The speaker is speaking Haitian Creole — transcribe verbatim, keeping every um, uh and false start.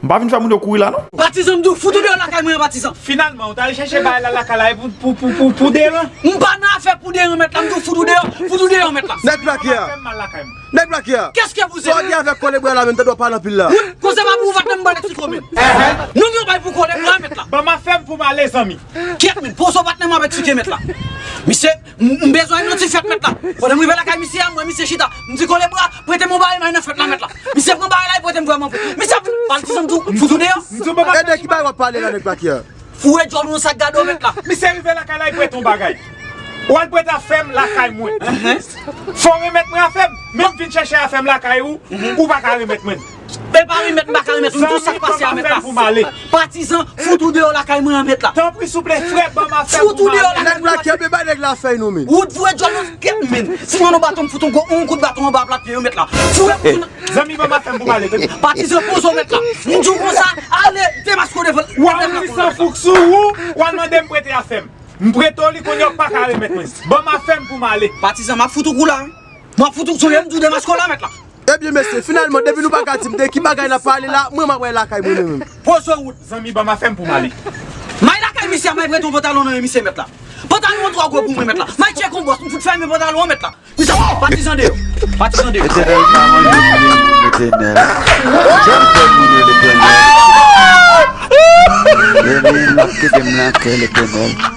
M pa vin fè moun yo kouri la, non. Patizan, m di w, fout ou deyò lakay mwen an, patizan. Finalman, ou t al chèche bagay la lakay la e pou, pou, pou, pou, pou Deran. M pa nan afè pou Deran, mèt la. M di w, fout ou deyò, fout ou deyò, mèt la. Nèg Black Yè. Nèg Black Yè. Qu'est-ce que vous êtes? Sa w gen avèk Kolebra la menm, tande w pale anpil la. Koze pa pou ou, patnè, m pale ti komen. Nou gen yon bay pou Kolebra, mèt la. Ban m afè m pou m ale, zanmi. Kyèt, men, poze w, patnè, m ap eksplike, mèt la. Misye, m bezwen yon ti fèt, mèt la. Pandan m rive lakay misye a, m wè misye chita. M di Kolebra, prete m yon bagay, m al nan fèt la, mèt la. Misye pran bagay la, li prete m vrèman vre. Misye vin, patizan, m di w, fout ou deyò. E de ki bagay w ap pale la, nèg Black Yè? Foure djòl ou nan sak gade w, mèt la. Misye rive lakay la, li prete yon bagay. W al prete afè m lakay mwen. Fò w remèt mwen afè m. Men m vin chèche afè m lakay ou, ou pa ka remèt mwen. E pa remèt, m pa ka remèt ou. M di w sa k pase a, mèt la. Patizan, fout ou deyò lakay mwen an, mèt la. Tanpri souple, frè, ban m afè m pou m ale. Fout ou deyò lakay mwen. Nèg Black Yè, bay nèg la fèy nou, men. Ou t voye djòl nan kèt, men. Si w pran yon baton, m fout yon gwo, yon kout baton anba plat pye yo, mèt la. Foure. Zanmi, ban m afè m pou m ale, tande. Patizan, poze w, mèt la. M di w konsa, ale, demaske w devan. W al ri san fouk sou ou, w al mande m prete afè m. M prete w li, kounye a w pa ka remèt mwen. Ban m afè m pou m ale. Patizan, m ap fout ou kou la, wi. M ap fout ou kou, m di w demaske w la, mèt la. Ebyen, mesye, finalman, depi nou pa ka di m de ki bagay n ap pale la, mwen m ap wè lakay mwen menm. Poze w. Zanmi, ban m afè m pou m ale. M al lakay misye a, m al prete yon pantalon nan men misye, mèt la. Pantalon an twò gwo pou mwen, mèt la. M al tcheke yon bòs, m fout fèmen pantalon an, mèt la. Patizan deyò. Patizan deyò. Letènèl pa manje moun yo, Letènèl. Jan fè moun yo, Letènèl. Letènèl, m ap kite m lakay, Letènèl.